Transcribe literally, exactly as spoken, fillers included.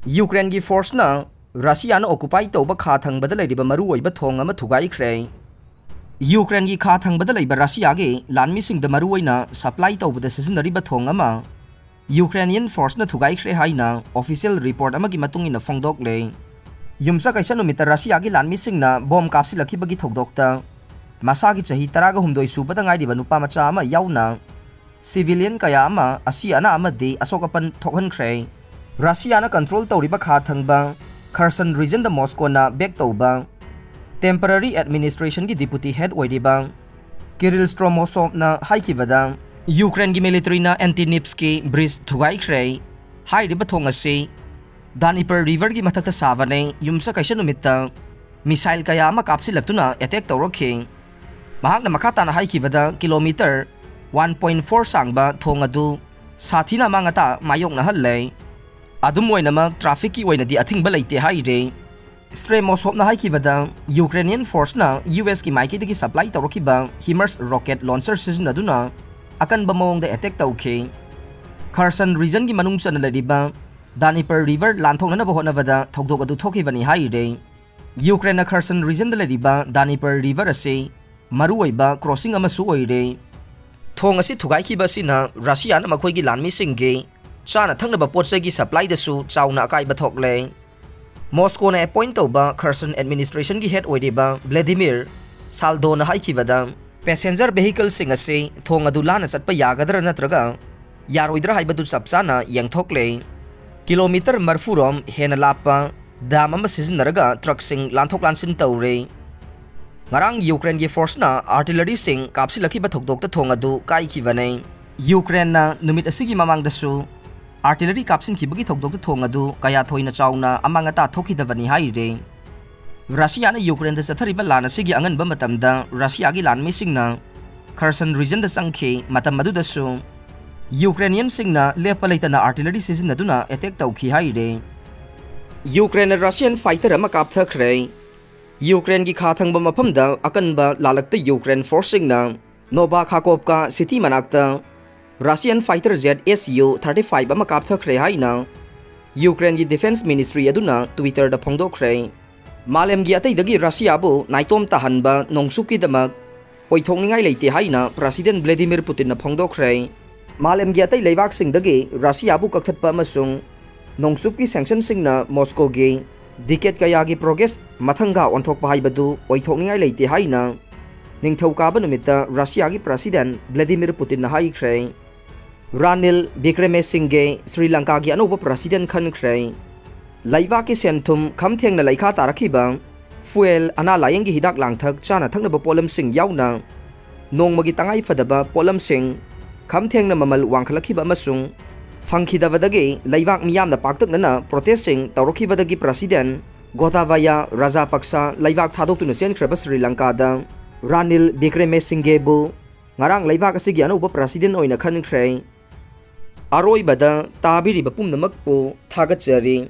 ꯌꯨꯀ꯭ꯔꯦꯟꯒꯤ ꯐꯣꯔꯁꯅ ꯔꯁꯤꯌꯥꯅ ꯑꯣꯀꯨꯄꯥꯏ ꯇꯧꯕ ꯈꯥ ꯊꯪꯕꯗ ꯂꯩꯔꯤꯕ ꯃꯔꯨꯑꯣꯏꯕ ꯊꯣꯡ ꯑꯃ ꯊꯨꯒꯥꯏꯈ꯭ꯔꯦ꯫ ꯌꯨꯀ꯭ꯔꯦꯟꯒꯤ ꯈꯥ ꯊꯪꯕꯗ ꯂꯩꯕ ꯔꯁꯤꯌꯥꯒꯤ ꯂꯥꯟꯃꯤꯁꯤꯡꯗ ꯃꯔꯨꯑꯣꯏꯅ ꯁꯄ꯭ꯂꯥꯏ ꯇꯧꯕꯗ ꯁꯤꯖꯤꯟꯅꯔꯤꯕ ꯊꯣꯡ ꯑꯃ ꯌꯨꯀ꯭ꯔꯦꯅꯤꯌꯟ ꯐꯣꯔꯁꯅ ꯊꯨꯒꯥꯏꯈ꯭ꯔꯦ ꯍꯥꯏꯅ ꯑꯣꯐꯤꯁꯤꯌꯦꯜ ꯔꯤꯄꯣꯔꯠ ꯑꯃꯒꯤ ꯃꯇꯨꯡ ꯏꯟꯅ ꯐꯣꯡꯗꯣꯛꯂꯦ꯫ ꯌꯨꯝꯁꯀꯩꯁ ꯅꯨꯃꯤꯠꯇ ꯔꯁꯤꯌꯥꯒꯤ ꯂꯥꯟꯃꯤꯁꯤꯡꯅ ꯕꯣꯝ ꯀꯥꯞꯁꯤꯜꯂꯛꯈꯤꯕꯒꯤ ꯊꯧꯗꯣꯛꯇ ꯃꯁꯥꯒꯤ ꯆꯍꯤ ꯇꯔꯥꯒ ꯍꯨꯝꯗꯣꯏ ꯁꯨꯕꯗ ꯉꯥꯏꯔꯤꯕ ꯅꯨꯄꯥ ꯃꯆꯥ ꯑꯃ ꯌꯥꯎꯅ ꯁꯤꯚꯤꯂꯤꯌꯟ ꯀꯌꯥ ꯑꯃ ꯑꯁꯤ ꯑꯅꯥ ꯑꯃꯗꯤ ꯑꯁꯣꯛ ꯑꯄꯟ ꯊꯣꯛꯍꯟꯈ꯭ꯔꯦ꯫ ꯔꯁꯤꯌꯥꯅ ꯀꯟꯇ꯭ꯔꯣꯜ ꯇꯧꯔꯤꯕ ꯈꯥ ꯊꯪꯕ ꯈꯔꯁꯟ ꯔꯤꯖꯟꯗ ꯃꯣꯁꯀꯣꯅ ꯕꯦꯛ ꯇꯧꯕ ꯇꯦꯝꯄꯔꯔꯤ ꯑꯦꯗꯃꯤꯅꯤꯁꯇ꯭ꯔꯦꯁꯟꯒꯤ ꯗꯤꯄꯨꯇꯤ ꯍꯦꯗ ꯑꯣꯏꯔꯤꯕ ꯀꯤꯔꯤꯜ ꯁ꯭ꯇ꯭ꯔꯣꯃꯣꯁꯣꯞꯅ ꯍꯥꯏꯈꯤꯕꯗ, ꯌꯨꯀ꯭ꯔꯦꯟꯒꯤ ꯃꯤꯂꯤꯇꯔꯤꯅ ꯑꯦꯟꯇꯤꯅꯤꯞꯁꯀꯤ ꯕ꯭ꯔꯤꯖ ꯊꯨꯒꯥꯏꯈ꯭ꯔꯦ꯫ ꯍꯥꯏꯔꯤꯕ ꯊꯣꯡ ꯑꯁꯤ ꯗꯥꯅꯤꯄꯔ ꯔꯤꯚꯔꯒꯤ ꯃꯊꯛꯇ ꯁꯥꯕꯅꯦ꯫ ꯌꯨꯝꯁꯀꯩꯁ ꯅꯨꯃꯤꯠꯇ ꯃꯤꯁꯥꯏꯜ ꯀꯌꯥ ꯑꯃ ꯀꯥꯞꯁꯤꯜꯂꯛꯇꯨꯅ ꯑꯦꯇꯦꯛ ꯇꯧꯔꯛꯈꯤ꯫ ꯃꯍꯥꯛꯅ ꯃꯈꯥ ꯇꯥꯅ ꯍꯥꯏꯈꯤꯕꯗ, ꯀꯤꯂꯣꯃꯤꯇꯔ ꯋꯥꯟ ꯄꯣꯏꯟ ꯐꯣꯔ ꯁꯥꯡꯕ ꯊꯣꯡ ꯑꯗꯨ ꯁꯥꯊꯤꯅ ꯑꯃꯥꯡ ꯑꯇꯥ ꯃꯥꯌꯣꯛꯅꯍꯜꯂꯦ꯫ ꯑꯗꯨꯝ ꯑꯣꯏꯅꯃꯛ, ꯇ꯭ꯔꯥꯐꯤꯛꯀꯤ ꯑꯣꯏꯅꯗꯤ ꯑꯊꯤꯡꯕ ꯂꯩꯇꯦ ꯍꯥꯏꯔꯦ꯫ ꯁ꯭ꯇ꯭ꯔꯦꯃꯣꯁꯣꯞꯅ ꯍꯥꯏꯈꯤꯕꯗ, ꯌꯨꯀ꯭ꯔꯦꯅꯤꯌꯟ ꯐꯣꯔꯁꯅ ꯌꯨ ꯑꯦꯁꯀꯤ ꯃꯥꯏꯀꯩꯗꯒꯤ ꯁꯄ꯭ꯂꯥꯏ ꯇꯧꯔꯛꯈꯤꯕ ꯍꯤꯃꯔꯁ ꯔꯣꯀꯦꯠ ꯂꯣꯟꯆꯔ ꯁꯤꯖꯤꯟꯅꯗꯨꯅ ꯑꯀꯟꯕ ꯃꯑꯣꯡꯗ ꯑꯦꯇꯦꯛ ꯇꯧꯈꯤ꯫ ꯈꯔꯁꯟ ꯔꯤꯖꯟꯒꯤ ꯃꯅꯨꯡ ꯆꯟꯅ ꯂꯩꯔꯤꯕ ꯗꯥꯅꯤꯄꯔ ꯔꯤꯚꯔ ꯂꯥꯟꯊꯣꯛꯅꯅꯕ ꯍꯣꯠꯅꯕꯗ ꯊꯧꯗꯣꯛ ꯑꯗꯨ ꯊꯣꯛꯈꯤꯕꯅꯤ ꯍꯥꯏꯔꯦ꯫ ꯌꯨꯀ꯭ꯔꯦꯟꯅ ꯈꯔꯁꯟ ꯔꯤꯖꯟꯗ ꯂꯩꯔꯤꯕ ꯗꯥꯅꯤꯄꯔ ꯔꯤꯚꯔ ꯑꯁꯤ ꯃꯔꯨꯑꯣꯏꯕ ꯀ꯭ꯔꯣꯁꯤꯡ ꯑꯃꯁꯨ ꯑꯣꯏꯔꯦ꯫ ꯊꯣꯡ ꯑꯁꯤ ꯊꯨꯒꯥꯏꯈꯤꯕ ꯑꯁꯤꯅ ꯔꯁꯤꯌꯥꯅ ꯃꯈꯣꯏꯒꯤ ꯂꯥꯟꯃꯤꯁꯤꯡꯒꯤ ꯆꯥꯅ ꯊꯛꯅꯕ ꯄꯣꯠ ꯆꯩꯒꯤ ꯁꯄ꯭ꯂꯥꯏꯗꯁꯨ ꯆꯥꯎꯅ ꯑꯀꯥꯏꯕ ꯊꯣꯛꯂꯦ꯫ ꯃꯣꯁꯀꯣꯅ ꯑꯦꯄꯣꯏꯟ ꯇꯧꯕ ꯈꯔꯁꯟ ꯑꯦꯗꯃꯤꯅꯤꯁꯇ꯭ꯔꯦꯁꯟꯒꯤ ꯍꯦꯗ ꯑꯣꯏꯔꯤꯕ ꯚ꯭ꯂꯦꯗꯤꯃꯤꯔ ꯁꯥꯜꯗꯣꯅ ꯍꯥꯏꯈꯤꯕꯗ, ꯄꯦꯁꯦꯟꯖꯔ ꯚꯦꯍꯤꯀꯜꯁꯤꯡ ꯑꯁꯤ ꯊꯣꯡ ꯑꯗꯨ ꯂꯥꯟꯅ ꯆꯠꯄ ꯌꯥꯒꯗ꯭ꯔꯥ ꯅꯠꯇ꯭ꯔꯒ ꯌꯥꯔꯣꯏꯗ꯭ꯔꯥ ꯍꯥꯏꯕꯗꯨ ꯆꯞ ꯆꯥꯅ ꯌꯦꯡꯊꯣꯛꯂꯦ꯫ ꯀꯤꯂꯣꯃꯤꯇꯔ ꯃꯔꯐꯨ ꯔꯣꯝ ꯍꯦꯟꯅ ꯂꯥꯞꯄ ꯗꯥꯝ ꯑꯃ ꯁꯤꯖꯤꯟꯅꯔꯒ ꯇ꯭ꯔꯛꯁꯤꯡ ꯂꯥꯟꯊꯣꯛ ꯂꯥꯟꯁꯤꯟ ꯇꯧꯔꯦ꯫ ꯉꯔꯥꯡ ꯌꯨꯀ꯭ꯔꯦꯟꯒꯤ ꯐꯣꯔꯁꯅ ꯑꯥꯔꯇꯤꯂꯔꯤꯁꯤꯡ ꯀꯥꯞꯁꯤꯜꯂꯛꯈꯤꯕ ꯊꯧꯗꯣꯛꯇ ꯊꯣꯡ ꯑꯗꯨ ꯀꯥꯏꯈꯤꯕꯅꯤ꯫ ꯌꯨꯀ꯭ꯔꯦꯟꯅ ꯅꯨꯃꯤꯠ ꯑꯁꯤꯒꯤ ꯃꯃꯥꯡꯗꯁꯨ ꯑꯥꯔꯇꯤꯂꯔꯤ ꯀꯥꯞꯁꯤꯟꯈꯤꯕꯒꯤ ꯊꯧꯗꯣꯛꯇ ꯊꯣꯡ ꯑꯗꯨ ꯀꯌꯥ ꯊꯣꯏꯅ ꯆꯥꯎꯅ ꯑꯃꯥꯡ ꯑꯇꯥ ꯊꯣꯛꯈꯤꯗꯕꯅꯤ ꯍꯥꯏꯔꯤ꯫ ꯔꯁꯤꯌꯥꯅ ꯌꯨꯀ꯭ꯔꯦꯟꯗ ꯆꯠꯊꯔꯤꯕ ꯂꯥꯟ ꯑꯁꯤꯒꯤ ꯑꯉꯟꯕ ꯃꯇꯝꯗ ꯔꯁꯤꯌꯥꯒꯤ ꯂꯥꯟꯃꯤꯁꯤꯡꯅ ꯈꯔꯁꯟ ꯔꯤꯖꯟꯗ ꯆꯪꯈꯤ꯫ ꯃꯇꯝ ꯑꯗꯨꯗꯁꯨ ꯌꯨꯀ꯭ꯔꯦꯅꯤꯌꯟꯁꯤꯡꯅ ꯂꯦꯞꯄ ꯂꯩꯇꯅ ꯑꯥꯔꯇꯤꯂꯔꯤ ꯁꯤꯖꯤꯟꯅꯗꯨꯅ ꯑꯦꯇꯦꯛ ꯇꯧꯈꯤ ꯍꯥꯏꯔꯤ꯫ ꯌꯨꯀ꯭ꯔꯦꯟꯅ ꯔꯁꯤꯌꯟ ꯐꯥꯏꯇꯔ ꯑꯃ ꯀꯥꯞꯊꯈ꯭ꯔꯦ꯫ ꯌꯨꯀ꯭ꯔꯦꯟꯒꯤ ꯈꯥ ꯊꯪꯕ ꯃꯐꯝꯗ ꯑꯀꯟꯕ ꯂꯥꯜꯂꯛꯇ ꯌꯨꯀ꯭ꯔꯦꯟ ꯐꯣꯔꯁꯁꯤꯡꯅ ꯅꯣꯚꯥ ꯈꯥꯀꯣꯞꯀꯥ ꯁꯤꯇꯤ ꯃꯅꯥꯛꯇ Russian fighter jet S U thirty five ꯑꯃ ꯀꯥꯞꯊꯈ꯭ꯔꯦ ꯍꯥꯏꯅ ꯌꯨꯀ꯭ꯔꯦꯟꯒꯤ ꯗꯤꯐꯦꯟꯁ ꯃꯤꯅꯤꯁꯇ꯭ꯔꯤ ꯑꯗꯨꯅ Twitter-ꯗ ꯐꯣꯡꯗꯣꯛꯈ꯭ꯔꯦ꯫ ꯃꯥꯂꯦꯝꯒꯤ ꯑꯇꯩꯗꯒꯤ ꯔꯁꯤꯌꯥꯕꯨ ꯅꯥꯏꯇꯣꯝ ꯇꯥꯍꯟꯕ ꯅꯣꯡꯆꯨꯞꯀꯤꯗꯃꯛ ꯑꯣꯏꯊꯣꯛꯅꯤꯡꯉꯥꯏ ꯂꯩꯇꯦ ꯍꯥꯏꯅ ꯄ꯭ꯔꯁꯤꯗꯦꯟ ꯚ꯭ꯂꯦꯗꯤꯃꯤꯔ ꯄꯨꯇꯤꯟꯅ ꯐꯣꯡꯗꯣꯛꯈ꯭ꯔꯦ꯫ ꯃꯥꯂꯦꯝꯒꯤ ꯑꯇꯩ ꯂꯩꯕꯥꯛꯁꯤꯡꯗꯒꯤ ꯔꯁꯤꯌꯥꯕꯨ ꯀꯛꯊꯠꯄ ꯑꯃꯁꯨꯡ ꯅꯣꯡꯆꯨꯞꯀꯤ ꯁꯦꯡꯁꯟꯁꯤꯡꯅ ꯃꯣꯁꯀꯣꯒꯤ ꯗꯤꯀꯦꯠ ꯀꯌꯥꯒꯤ ꯄ꯭ꯔꯣꯒ꯭ꯔꯦꯁ ꯃꯊꯪꯒ ꯑꯣꯟꯊꯣꯛꯄ ꯍꯥꯏꯕꯗꯨ ꯑꯣꯏꯊꯣꯛꯅꯤꯡꯉꯥꯏ ꯂꯩꯇꯦ ꯍꯥꯏꯅ ꯅꯤꯡꯊꯧꯀꯥꯕ ꯅꯨꯃꯤꯠꯇ ꯔꯁꯤꯌꯥꯒꯤ ꯄ꯭ꯔꯁꯤꯗꯦꯟ ꯚ꯭ꯂꯦꯗꯤꯃꯤꯔ ꯄꯨꯇꯤꯟꯅ ꯍꯥꯏꯈ꯭ꯔꯦ꯫ ꯔꯥꯅꯤꯜ ꯕꯤꯀ꯭ꯔꯦꯃꯦꯁꯤꯡꯒꯦ ꯁ꯭ꯔꯤ ꯂꯪꯀꯥꯒꯤ ꯑꯅꯧꯕ ꯄ꯭ꯔꯁꯤꯗꯦꯟ ꯈꯟꯈ꯭ꯔꯦ꯫ ꯂꯩꯕꯥꯛꯀꯤ ꯁꯦꯟꯊꯨꯝ ꯈꯝ ꯊꯦꯡꯅ ꯂꯩꯈꯥ ꯇꯥꯔꯛꯈꯤꯕ, ꯐꯨꯌꯦꯜ, ꯑꯅꯥ ꯂꯥꯌꯦꯡꯒꯤ ꯍꯤꯗꯥꯛ ꯂꯥꯡꯊꯛ, ꯆꯥꯅ ꯊꯛꯅꯕ ꯄꯣꯠꯂꯝꯁꯤꯡ ꯌꯥꯎꯅ ꯅꯣꯡꯃꯒꯤ ꯇꯉꯥꯏ ꯐꯗꯕ ꯄꯣꯠꯂꯝꯁꯤꯡ ꯈꯝ ꯊꯦꯡꯅ ꯃꯃꯜ ꯋꯥꯡꯈꯠꯂꯛꯈꯤꯕ ꯑꯃꯁꯨꯡ ꯐꯪꯈꯤꯗꯕꯗꯒꯤ ꯂꯩꯕꯥꯛ ꯃꯤꯌꯥꯝꯅ ꯄꯥꯛꯇꯛꯅꯅ ꯄ꯭ꯔꯣꯇꯦꯁꯁꯤꯡ ꯇꯧꯔꯛꯈꯤꯕꯗꯒꯤ ꯄ꯭ꯔꯁꯤꯗꯦꯟ ꯒꯣꯇꯥꯕꯥꯌꯥ ꯔꯥꯖꯥꯄꯛꯁꯥ ꯂꯩꯕꯥꯛ ꯊꯥꯗꯣꯛꯇꯨꯅ ꯆꯦꯟꯈ꯭ꯔꯕ ꯁ꯭ꯔꯤ ꯂꯪꯀꯥꯗ ꯔꯥꯅꯤꯜ ꯕꯤꯀ꯭ꯔꯦꯃꯦꯁꯤꯡꯒꯦꯕꯨ ꯉꯔꯥꯡ ꯂꯩꯕꯥꯛ ꯑꯁꯤꯒꯤ ꯑꯅꯧꯕ ꯄ꯭ꯔꯁꯤꯗꯦꯟ ꯑꯣꯏꯅ ꯈꯟꯈ꯭ꯔꯦ꯫ ꯑꯔꯣꯏꯕꯗ ꯇꯥꯕꯤꯔꯤꯕ ꯄꯨꯝꯅꯃꯛꯄꯨ ꯊꯥꯒꯠꯆꯔꯤ꯫